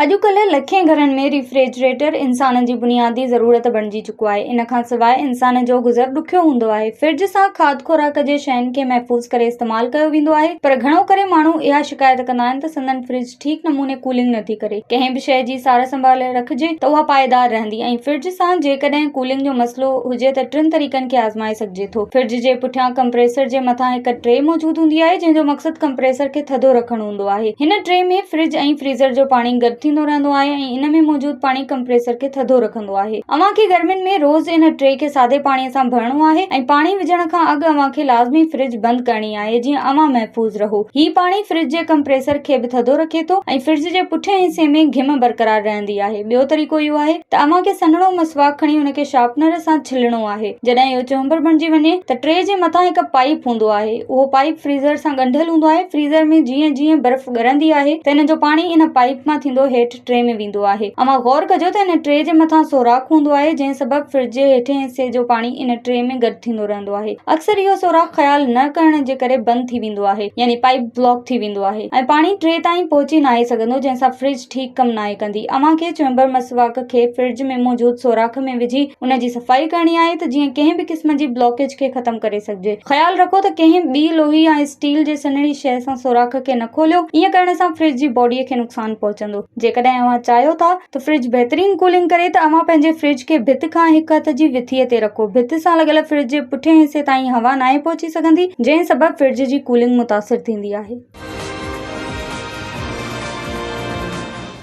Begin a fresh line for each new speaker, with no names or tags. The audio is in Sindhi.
اڄڪلهه لکين گهرن ۾ ريفريجريٽر انسان جي بنيادي ضرورت بڻجي چڪو آهي. ان کان سواء انسان جو گذر ڏکيو هوندو آهي. فرج سان کاڌ خوراڪ جي شين کي محفوظ ڪري استعمال ڪيو ويندو آهي پر گهڻو ڪري ماڻهو اها شڪايت ڪندا آهن ته سندن فرج ٺيڪ نموني ڪولنگ نٿي ڪري. ڪنهن به شيء جي سار سنڀال رکجي ته اها پائيدار رهندي ۽ فرج سان جيڪڏهن ڪولنگ جو مسئلو هجي ته ٽن طريقن کي آزمائي سگهجي ٿو. فرج جي پٺيان ڪمپريسر جي مٿان هڪ ٽري موجود هوندي آهي جنهن جو مقصد ڪمپريسر کي ٿڌو رکڻ هوندو آهي. هن ٽري ۾ فرج ۽ فريزر جو پاڻي گڏ ٿيندو رهندو آهي ۽ ان ۾ موجود پاڻي ڪمپريسر کي ٿڌو رکندو آهي. اوهان کي گرمين ۾ روز ان ٽري کي سادي پاڻي سان ڀرڻو آهي ۽ پاڻي وجهڻ کان اڳ اوهان کي لازمي فرج بند ڪرڻي آهي جيئن اوهان محفوظ رهو. هي پاڻي فرج جي ڪمپريسر کي به ٿڌو رکي ٿو ۽ فرج جي پٺئين حصي ۾ گهم برقرار رهندي آهي. ٻيو طريقو اهو آهي ته اوهان کي سنهڙو مسواڪ کڻي ان کي شارپنر سان ڇلڻو آهي. جڏهن اهو چهنبر بڻجي وڃي ته ٽري جي مٿان هڪ پائيپ هوندو آهي. اهو پائيپ فريزر سان ڳنڍيل هوندو آهي. فريزر ۾ جيئن جيئن برف ڳرندي آهي ته ان جو پاڻي ان پائيپ مان ٿيندو هيٺ ٽري ۾ ويندو آهي. اوهان غور ڪجو ته ان ٽري جي مٿان سوراخ هوندو آهي جنهن سبب فرج جي هيٺين حصي جو پاڻي ان ٽري ۾ گڏ ٿيندو رهندو آهي. اڪثر اهو سوراخ خيال نه ڪرڻ جي ڪري بند ٿي ويندو آهي يعني پائيپ بلاڪ ٿي ويندو آهي ۽ پاڻي ٽري تائين پهچي ناهي سگهندو جنهن سان فرج ٺيڪ ڪم ناهي ڪندي. اوهان کي چهنبر مسواڪ کي فرج ۾ موجود سوراخ ۾ وجهي ان جي صفائي ڪرڻي آهي ته جيئن ڪنهن به قسم جي بلاڪيج کي ختم ڪري سگهجي. خيال رکو ته ڪنهن ٻي لوهي يا اسٽيل جي سنهڙي شيء سان سوراخ کي نه کوليو، ائين ڪرڻ سان فرج جي باڊي کي نقصان پهچندو. جيڪڏهن اوهان چاهيو ٿا ته فرج بهترين ڪولنگ ڪري ته اوهان پنهنجي فرج کي ڀت کان هڪ هٿ جي وٿيء تي رکو. ڀت سان لڳل فرج جي پٺئين حصي تائين هوا ناهي پهچي سگهندي، جنهن سبب فرج جي ڪولنگ متاثر ٿيندي آهي.